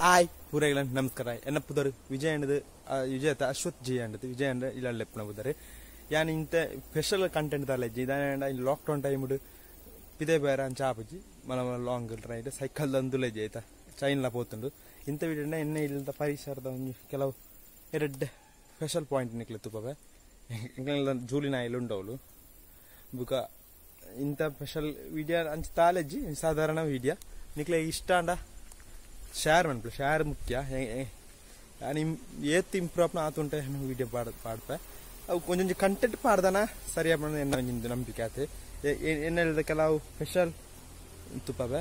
ಆಯ್ ಪೂರೈಗಳ ನಮಸ್ಕಾರ. ಎನ್ನ ಪುದರ್ ವಿಜಯ ಅಂಡದು, ವಿಜಯತ ಅಶ್ವಥ್ ಜಿ ಅಂಡದು, ವಿಜಯ ಅಂಡ ಇಲ್ಲ ಲೆಪ್ಪನ ಪುದರ್. ಯಾನ್ ಇಂತ ಸ್ಪೆಷಲ್ ಕಂಟೆಂಟ್ ದಾಲ ಇಜ್ಜಿ. ದಾನೆ ಲಾಕ್ಡೌನ್ ಟೈಮ್ ಪಿದೆ ಬೇರೆ ಅಂಚ ಆಪುಜಿ, ಮಲ ಮಲ ಲಾಂಗ್ ರೈಡ್ ಸೈಕಲ್ ದಂದುಲೆ ಆಯ್ತಾ ಚೈನ್ಲ ಪೋತುಂಡು. ಇಂಥ ವಿಡಿಯೋನ ಎಣ್ಣೆ ಇಲ್ಲದ ಪರಿಸರದ ಒಂಜಿ ಕೆಲವು ಎರಡು ಸ್ಪೆಷಲ್ ಪಾಯಿಂಟ್ ನಿಕ್ಲೆ ತುಪವೆ. ಜೂಲಿ ನಾಯಿಲು ಉಂಡವಳು ಬುಕ ಇಂಥ ಸ್ಪೆಷಲ್ ವಿಡಿಯೋ ಅಂಚ ತಾಲೆಜ್ಜಿ, ಸಾಧಾರಣ ವಿಡಿಯೋ ನಿಕ್ಲೆ ಇಷ್ಟ ಅಂಡ ಶೇರ್ ಮನ್ಪುಲೆ, ಶೇರ್ ಮುಖ್ಯ. ಯಾನ್ ಏತ್ ಇಂಪ್ರೂವ್ ಆಪ್ನ ಆತುಂಟೆ ವಿಡಿಯೋ ಪಾಡ್ಪೆ. ಅವು ಒಂಜೊಂಜಿ ಕಂಟೆಂಟ್ ಪಾಡ್ದನ ಸರಿಯಾದ ಎನ್ನ ಒಂಜಿ ನಂಬಿಕೆ ಆತೆ. ಎನ್ನ ಹೇಳಿದ ಕೆಲವು ಸ್ಪೆಷಲ್ ತುಪ್ಪವೆ.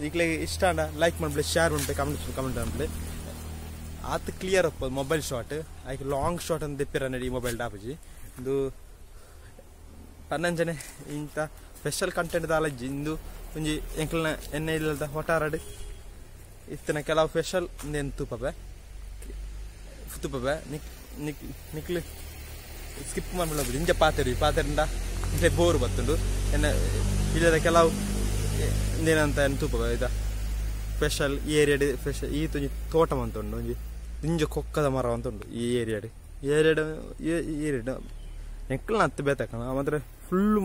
ಈಗಲೇ ಇಷ್ಟ ಅಂಡ ಲೈಕ್ ಮನ್ಪುಲೆ, ಶೇರ್ ಮನ್ಪುಲೆ, ಕಮೆಂಟ್ ಮನ್ಪುಲೆ. ಆತ ಕ್ಲಿಯರ್ ಅಪ್ಪ ಮೊಬೈಲ್ ಶಾಟ್ ಐಕ್ ಲಾಂಗ್ ಶಾಟ್ ಅಂತ ದೆಪ್ಪಿರ ನಡಿ ಮೊಬೈಲ್ ಡಾಪುಜಿ. ಇಂದು ಪನ್ನಂಜನೆ ಇಂಥ ಸ್ಪೆಷಲ್ ಕಂಟೆಂಟ್ ದಾಲಜ್ಜಿ. ಇಂದು ಒಂಜಿ ಎಂಕ್ಲನ ಎಣ್ಣೆ ಇಲ್ಲದ ಹೊಟಾರಡ್ ಇತ್ತಿನ ಕೆಲವು ಸ್ಪೆಷಲ್ ಇಂದೇನು ತುಪ್ಪವೆ ತುಪ್ಪವೆ. ನಿಕ್ ನಿಕ್ ನಿಕ್ಲು ಸ್ಕಿಪ್ ಮನ್ಪುಲೆ, ಇಂಜ ಪಾತೆರಿ ಪಾತೆರಿಂದ ಇಂಚೆ ಬೋರ್ ಬತ್ತುಂಡು. ಎನ್ನ ಇಲ್ಲದ ಕೆಲವು ಇಂದೇನಂತ ಏನು ತೂಪವೆ ಇದ ಸ್ಪೆಷಲ್ ಈ ಏರಿಯಾಡ್ ಸ್ಪೆಷಲ್. ಈ ಒಂಜಿ ತೋಟ ಮಂತುಂಡು, ಒಂಜಿ ದಿಂಜ ಕೊಕ್ಕದ ಮರ ಅಂತ ಉಂಡು ಈ ಏರಿಯಾಡ್. ಏರಿಯಾಡ್ ಏರಿಯಾಡ್ ಎಂಕ್ಲನ ಹತ್ತು ಬೇತಕಣ ಮಾತ್ರ ಫುಲ್ಲು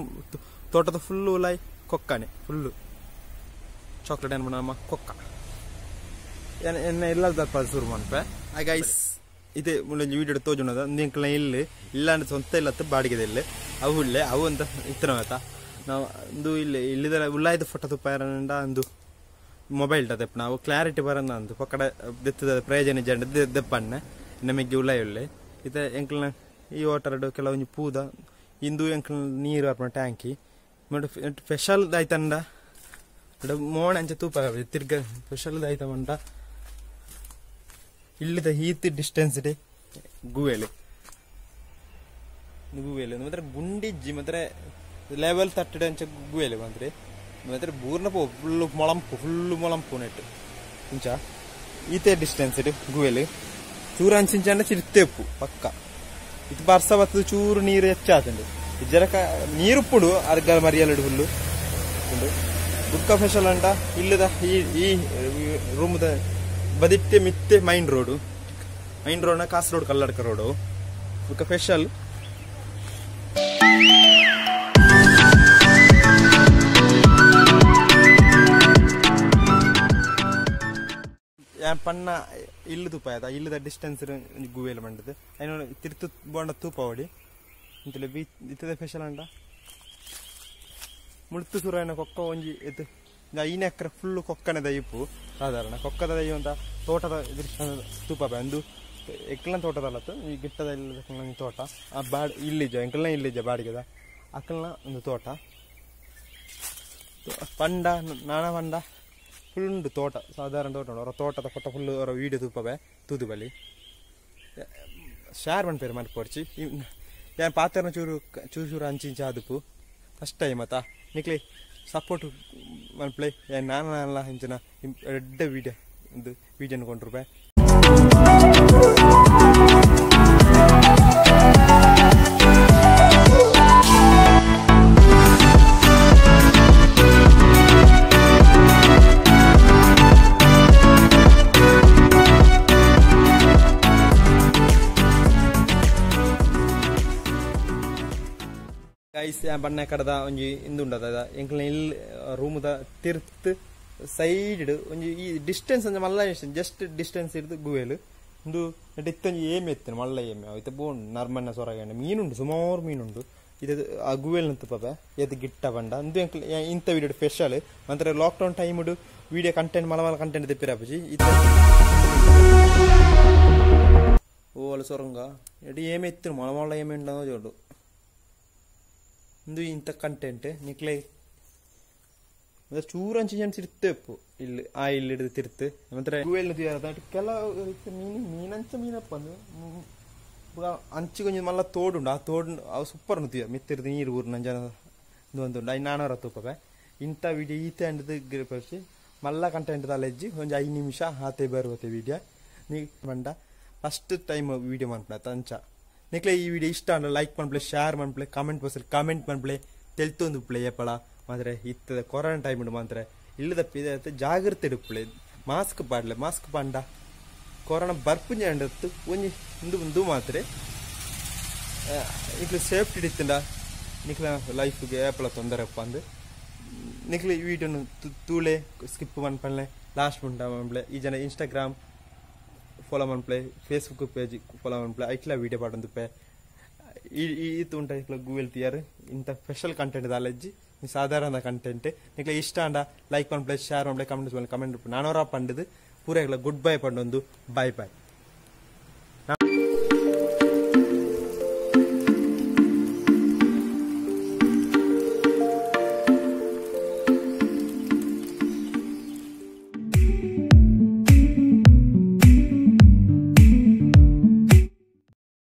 ತೋಟದ ಫುಲ್ಲು ಲೈ ಕೊಕ್ಕನೆ, ಫುಲ್ಲು ಚಾಕ್ಲೇಟ್ ಏನು ನಮ್ಮ ಕೊಕ್ಕ ಎನ್ನ ಇಲ್ಲದಪ್ಪ ಶುರು ಮನ್ಪೆ. ಗೈಸ್ ಇದೆ ಒಂಜಿ ವೀಡಿಯೋ ತೋಜುನದ ಎಂಕ್ಲನ ಇಲ್ಲಿ ಇಲ್ಲಾಂದ್ರೆ ಸ್ವಂತ ಇಲ್ಲತ್ತ ಬಾಡಿಗೆದ ಇಲ್ಲಿ ಅವು ಇಲ್ಲೇ ಅವು ಅಂತ ಇತ್ತನ ಆಯ್ತಾ. ನಾವು ಒಂದು ಇಲ್ಲಿ ಇಲ್ಲಿದರ ಉಲ್ಲಾಯ್ದ ಫೋಟೋ ತುಪ್ಪ ಅಂದು ಮೊಬೈಲ್ ದೆಪ್ಪ ನಾವು ಕ್ಲಾರಿಟಿ ಬರಂದ ಅಂದು ಪಕ್ಕಡ ದೆತ್ತದ ಪ್ರಯೋಜನ ಜಂಡ ದೆಪ್ಪಣ್ಣೆ ನಮಗೆ ಉಲ್ಲಾಯ್ ಉಲ್ಲೆ. ಇತ್ತೆ ಎಂಕ್ಲನ ಈ ವಾಟರ್ಡ್ ಕೆಲವೊಂಜಿ ಪೂದ ಇಂದು ಎಂಕ್ಲನ ನೀರು ಅರ್ಪಣ ಟ್ಯಾಂಕಿ ಮತ್ತೆ ಸ್ಪೆಷಲ್ ದಾಯ್ತಂಡ ಮೋಣ ಅಂಚ ತೂಪ ತಿರ್ಗ ಸ್ಪೆಷಲ್ ದಾಯ್ತ ಮಂಟ. ಇಲ್ಲಿದ ಹೀತ್ ಡಿಸ್ಟೆನ್ಸ್ ಡೆ ಗುವೆಲು ಗುವೆಲು ಮಾತ್ರ ಗುಂಡಿಜ್ಜಿ ಮಾತ್ರ ಲೆವೆಲ್ ತಟ್ಟಡೆ ಅಂಚ ಗುವೆಲು ಬಂದ್ರೆ ಮಾತ್ರ ಬೂರ್ನ ಪೋ ಫುಲ್ಲು ಮೊಳಂಪು ಫುಲ್ಲು ಮೊಳಂಪು ನೆಟ್ಟು ಇಂಚ ಈತೆ ಡಿಸ್ಟೆನ್ಸ್ ಇಡು ಗುವೆಲು ಚೂರು ಅಂಚಿಂಚ ಚಿರ್ತೆಪ್ಪು ಪಕ್ಕ. ಇದು ಬರ್ಸ ಬತ್ತದ ಚೂರು ನೀರು ಹೆಚ್ಚಾತುಂಡು ಇಜ್ಜರಕ ನೀರುಪ್ಪುಡು ಅರ್ಗ ಮರಿಯಲುಡು ಫುಲ್ಲು ಉಂಡು. ಬುಕ್ಕ ಸ್ಪೆಷಲ್ ಅಂಟ ಇಲ್ಲದ ಈ ಈ ರೂಮದ ಬದಿಟ್ಟೆ ಮಿತ್ತೆ ಮೈನ್ ರೋಡು, ಮೈನ್ ರೋಡ್ನ ಕಾಸರಗೋಡು ಕಲ್ಲಡ್ಕ ರೋಡು ಬುಕ್ಕ ಸ್ಪೆಷಲ್. ಪಣ್ಣ ಇಲ್ಲು ತೂಪ ಆಯ್ತಾ, ಇಲ್ಲದ ಡಿಸ್ಟೆನ್ಸ್ ಗುವೆಲ್ ಮಂಡದು ಐನ ತಿರ್ತು ಬೋಂಡ ತೂಪ ಹೊಡಿ ಇಂತಲೆ ಬೀಚ್ ಇತ್ತದ ಸ್ಪೆಷಲ್ ಅಂಟ. ಮುಳ್ತು ಸುರಾಯನ ಕೊಕ್ಕ ಒಂಜಿ ಎತ್ತು 5 ಎಕರೆ ಫುಲ್ಲು ಕೊಕ್ಕನೆ ದೈಪು ಸಾಧಾರಣ ಕೊಕ್ಕದ ದೈವ ಅಂತ ತೋಟದ ದೃಶ್ಯ ತೂಪ ಅಂದು ಎಕ್ಲನ ತೋಟದಲ್ಲತ್ತು ಈ ಗಿಟ್ಟದ ಇಲ್ಲ ತೋಟ ಆ ಬಾಡ್ ಇಲ್ಲಿಜ ಎಂಕಲ್ನ ಇಲ್ಲಿಜ ಬಾಡಿಗೆದ ಅಕ್ಕಲ್ನ ಒಂದು ತೋಟ ಪಂಡ ನಾನಾ ಪಂಡ ಫುಲ್ ಉಂಡು ತೋಟ ಸಾಧಾರಣ ತೋಟ ಉಂಡು. ಅವರ ತೋಟದ ಫೋಟೋ ಫುಲ್ಲು ಅವರ ವೀಡಿಯೋ ತೂಪವೆ ತೂದು ಬಲಿ ಶೇರ್ ಮನ್ಪೇರು ಮನ್ಪೊರ್ಚಿ. ಯಾನ್ ಪಾತೆರ್ನ ಚೂರು ಚೂರು ಚೂರು ಅಂಚಿಂಚ ಆದುಪು ಫಸ್ಟ್ ಟೈಮ್ ಆತ ನಿಕ್ಲೆ ಸಪೋರ್ಟ್ ಮನ್ಪ್ಲೆ. ನಾನಲ್ಲ ಇಂಚಿನ ಎಡ್ಡೆ ವೀಡಿಯೋ ಒಂದು ವೀಡಿಯೋನ ಕೊಂಡ್ರುಪೆ. ಗೈಸ್ ಬಣ್ಣ ಕಡದ ಒಂಜಿ ಇಂದುಂಡದ ಎಂಕ್ಲ ಇಲ್ಲಿ ರೂಮುದ ತಿರ್ತ್ ಸೈಡ್ ಒಂಜಿ ಈ ಡಿಸ್ಟೆನ್ಸ್ ಅಂಚ ಮಲ್ಲ ಜಸ್ಟ್ ಡಿಸ್ಟೆನ್ಸ್ ಇರ್ದು ಗುವೆಲು ಇಂದು ಇತ್ತೊಂಜಿ ಏಮೆ ಎತ್ತಿನ ಮಲ್ಲ ಏಮೆ ಐತೆ ಬೋಂಡು ನರ್ಮನ್ನ ಸೊರಗಂಡ ಮೀನುಂಡು ಸುಮಾರು ಮೀನುಂಡು. ಇದು ಆ ಗುವೆಲ್ ತುಪ್ಪವೆ ಏತ್ ಗಿಟ್ಟ ಬಂಡ ಇಂದು ಎಂಕ್ಲ ಇಂಥ ವೀಡಿಯೋ ಸ್ಪೆಷಲ್. ನಂತರ ಲಾಕ್ಡೌನ್ ಟೈಮ್ ವೀಡಿಯೋ ಕಂಟೆಂಟ್ ಮಲ ಮಲ ಕಂಟೆಂಟ್ ತೆಪ್ಪಿರಪುಜಿ. ಇತ್ತ ಓ ಅಲ್ಲ ಸೊರಂಗ ಎಡಿ ಏಮೆ ಎತ್ತಿನ ಮಲ ಮಲ್ಲ ಏಮೆ ಉಂಡು ಚೋಡು ಇಂದು ಇಂಥ ಕಂಟೆಂಟ್ ನಿಕ್ಲೆ ಚೂರು ಅಂಚಿ ಜನ ತಿರ್ತೆಪ್ಪು ಇಲ್ಲಿ ಆ ಇಲ್ಲಿ ಹಿಡಿದು ತಿರ್ತು ಮಾತ್ರ ಗುವೆಲ್ ಕೆಲವು ಮೀನು ಮೀನಂಚ ಮೀನಪ್ಪ ಅಂಚು ಕೊಂಚ ಮಲ್ಲ ತೋಡುಂಡು ಆ ತೋಡು ಅವು ಸೂಪರ್ ನುತೀಯ ಮಿತ್ತಿರ್ದು ನೀರು ಊರು ನಂಜನ ಒಂದು ಉಂಡು ಐನಾನೂರ ತೂಪವೆ. ಇಂಥ ವೀಡಿಯೋ ಈತೆ ಅಂಡದು ಗಿರಿಪರ್ಸಿ ಮಲ್ಲ ಕಂಟೆಂಟ್ ದಾಲೆಜ್ಜಿ ಒಂಜಿ 5 ನಿಮಿಷ ಆತೆ ಬರುವತೆ ವೀಡಿಯೋ ನೀ ಬಂಡ ಫಸ್ಟ್ ಟೈಮ್ ವೀಡಿಯೋ ಮನ್ಪುನ ಅಂಚ ನಿಕ್ಲೆ ಈ ವಿಡಿಯೋ ಇಷ್ಟ ಅಂದ್ರೆ ಲೈಕ್ ಮನ್ಪುಲೆ, ಶೇರ್ ಮನ್ಪುಲೆ, ಕಮೆಂಟ್ ಬಾಕ್ಸಲ್ಲಿ ಕಮೆಂಟ್ ಮನ್ಪುಲೆ, ತೆಲ್ತೊಂದು ಪ್ಲೇ ಏಪಳ ಮಾತ್ರ ಇತ್ತದ ಕೊರೋನಾ ಟೈಮ್ ಮಾತ್ರ ಇಲ್ಲದ ಪಿದ ಜಾಗ್ರತೆ ಇಡುಪ್ಪುಲೆ. ಮಾಸ್ಕ್ ಪಾಡ್ಲೆ ಮಾಸ್ಕ್ ಪಾಂಡ ಕೊರೋನಾ ಬರ್ಪುಂಜಿ ಅಂಡತ್ತು ಒಂಜಿ ಇಂದು ಉಂದು ಮಾತ್ರೆ ನಿಕ್ಲೆ ಸೇಫ್ಟಿ ಇತ್ತಿಂಡ ನಿಕ್ಲ ಲೈಫ್ಗೆ ಏಪಲ ತೊಂದರೆ ಅಂದ್ ನಿಕ್ಲೆ ಈ ವಿಡಿಯೋನು ತೂಲೆ ಸ್ಕಿಪ್ ಮನ್ಪನ್ಲೆ ಲಾಸ್ಟ್ ಉಂಟ ಮನ್ಪ್ಲೆ ಈ ಜನ ಇನ್ಸ್ಟಾಗ್ರಾಮ್ ಫಾಲೋ ಮನ್ಪ್ಲೆ ಫೇಸ್ಬುಕ್ ಪೇಜ್ ಫಾಲೋ ಮನ್ಪ್ಲೆ ಐಕ್ಲ ವಿಡಿಯೋ ಪಾಡೊಂದುಪ್ಪೆ ಈ ಈತ್ ಉಂಟ ಇಕ್ಲ ಗೂಗಲ್ ತಿಯರ್ ಇಂಥ ಸ್ಪೆಷಲ್ ಕಂಟೆಂಟ್ ದಾಲಜ್ಜಿ ಸಾಧಾರಣ ಕಂಟೆಂಟ್ ನಿಕ್ಲೆ ಇಷ್ಟ ಅಂಡ ಲೈಕ್ ಮನ್ಪ್ಲೆ ಶೇರ್ ಮನ್ಪ್ಲೆ ಕಮೆಂಟ್ ಕಮೆಂಟ್ ನಾನೋರ ಪಂಡದು ಪೂರ ಗುಡ್ ಬೈ ಪಂಡೊಂದು ಬಾಯ್ ಬಾಯ್.